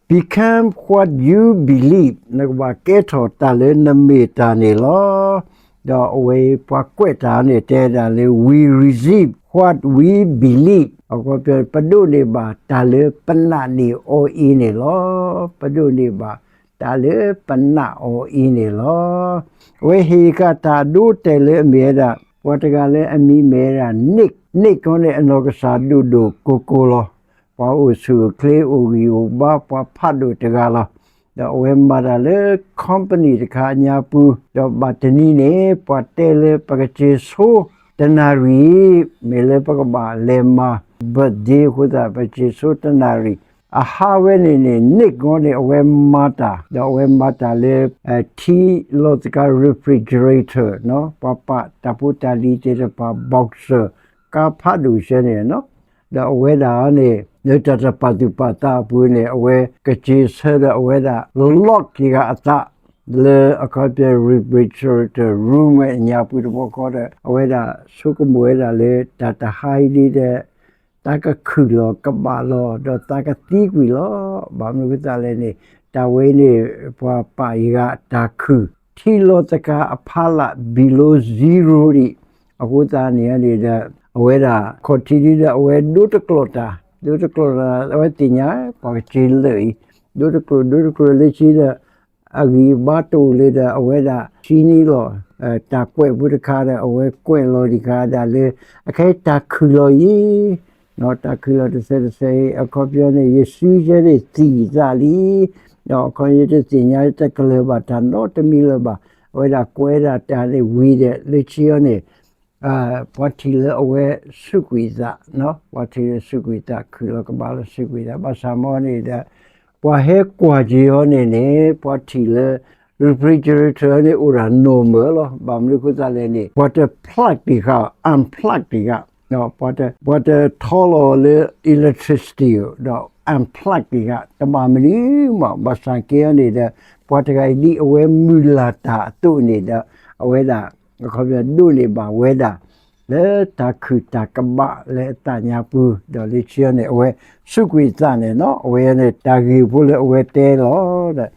Become what you believe, နကဘၣ်ကဲထီၣ်တၢ်လၢနမ့ၢ်တၢ်န့ၣ်လီၤ. ဒီးအဝဲပှၤကွဲးတၢ်န့ၣ်တဲဒၣ်လၢ we receive what we believe, အခီပညီ ပဒိးန့ၢ်ဘၣ်တၢ်လၢပနာ်န့ၢ်အီၤအံၤန့ၣ်လီၤ. ပဒိးန့ၢ်ဘၣ်တၢ်လၢပနာ်အီၤအံၤန့ၣ်လီၤ. အဝဲဟ့ၣ်ဃာ်တၢ်အဒိတဲာ်လၢအမ့ၢ်ဝဲဒၣ် ပှၤတဂၤလၢအမံၤမ့ၢ်ဝဲဒၣ် Nick, Nick ခီန့ၣ် အနီၢ်ကစၢ်ဒိၣ်ဒိၣ်ကိၢ်ကိၢ်လီၤ. ပှၤအိၣ်ဆူၣ်အိၣ်ချ့ အိၣ်ဂံၢ်အိၣ်ဘါ ပှၤဖးဒိၣ်တဂၤလီၤ. ဒီးအဝဲမၤတၢ်လၢ company တခါအညါပူၤ, ဒီးဘၣ်တနံၤန့ၣ် ပှၤတဲလၢပကစ့ဆိတနၣ်ရံၣ် မ့ၢ်လၢပကဘၣ်လဲၤမၤ birthday အဃိသတး ပစ့ဆိတနၣ်ရံၣ်. အဟးဝဲန့ၣ်န့ၣ် Nick ခီန့ၣ် အဝဲမၤတၢ်, ဒီးအဝဲမၤတၢ်လၢ ထံလီၤသကၤ refrigerator နီၤ, ပှၤပာ်တၢ်ဖိတၢ်လံၤသ့ၣ်တဖၣ် boxer ကါဖးဒိၣ်ဆၢန့ၣ်နီၤ. ဒီးအဝဲဒၣ်န့ၣ် လၢတၢ်တပာ်သူၣ်ပာ်သးအပူၤန့ၣ် အဝဲကစ့ဆၢဒီးအဝဲဒၣ် lock က့ၤဂၤအသး လၢအခီပညီ refrigerator room ဝဲအညါပူၤတဘျီဃီဒီး အဝဲဒၣ်ဆိကမိၣ်ဝဲဒၣ်လၢတၢ်တဟါအံၤဒ်ဒီး သးကခုၣ်လီၤကဘၣ်လီၤ ဒီးသးကသံကွံာ်လီၤ. ဘၣ်မနုၤအဃိသတးလဲၣ်န့ၣ် တၢ်ဝဲန့ၣ် ပှၤပာ်အံၤဂၤတၢ်ခုၣ် ထံလီၤသကၤအဖီလာ် below zero ဒံး. အဃိသတးန့ၣ်န့ၣ်ဒီး အဝဲဒၣ် continue ဒီးအဝဲဒိတကျိာ်တၢ်, ဒိတကျိာ်တၢ် အဝဲသ့ၣ်ညါ ပှၤကစ့လၢာ်အံၤ ဒိတကျိာ် ဒိတကျိာ်လၢခံဒီး အဂံၢ်အဘါတအိၣ်လၢၤဒီး အဝဲဒၣ်ဆံနံလီၤ. တၢ်ကွဲးဖိတခါဒီး အဝဲကွဲးလီၤဒံးခါဒၣ်လၢ အခဲအံၤတၢ်ခုၣ်လီၤအံၤ, တၢ်ခုၣ်လီၤတစဲးတစဲးအံၤ အခီပညီန့ၣ် ယစုယဲန့ၣ်သံသးလံ, ဒီးအခီပညီတသ့ၣ်ညါတကလၢၤဘၣ် တၢ်နီတမံၤလၢၤဘၣ်. အဝဲဒၣ်ကွဲးဒၣ်တၢ်န့ၣ်ဝံၤဒီး လၢခံအီၤန့ၣ် ပှၤထံၣ်လၢအဝဲစူးကွံာ်သး, ပှၤထံၣ်လၢစူးကွံာ်သး ခုၣ်လီၤကဘၣ်လီၤစူးကွံာ်သး ဘၣ်ဆၣ်မ်န့ၣ်ဒီး ပှၤဟဲကွၢ်က့ၤအီၤန့ၣ်န့ၣ် ပှၤထံၣ်လၢ refrigerator န့ၣ် အိၣ်ဒၣ် normal လီၤ. ဘၣ်မနုၤအဃိသတးလဲၣ်န့ၣ် ပှၤတ plug တံၢ်ဃာ် unplug တံၢ်ဃာ်, ပှၤတထီလီၤလၢ electricity ဒီး unplug တံၢ်ဃာ် တဘၣ်မနုၤမး. ဘၣ်ဆၣ်က့အီၤန့ၣ်ဒီး ပှၤတဂၤအံၤဒ်အဝဲမုၢ်လၢ်တၢ်အသိးန့ၣ်ဒီး အဝဲဒၣ် အခီပညီဒိးန့ၢ်ဘၣ်ဝဲဒၣ် လၢတၢ်ခုၣ်တၢ်ကဘၣ်လၢအသးညါပူၤ ဒီးလၢခံအီၤန့ၣ် အဝဲစူးကွံာ်သးန့ၣ်နီၤ. အဝဲန့ၣ် တၢ်ဂ့ၢ်ဖိလၢအဝဲတဲလီၤဒီး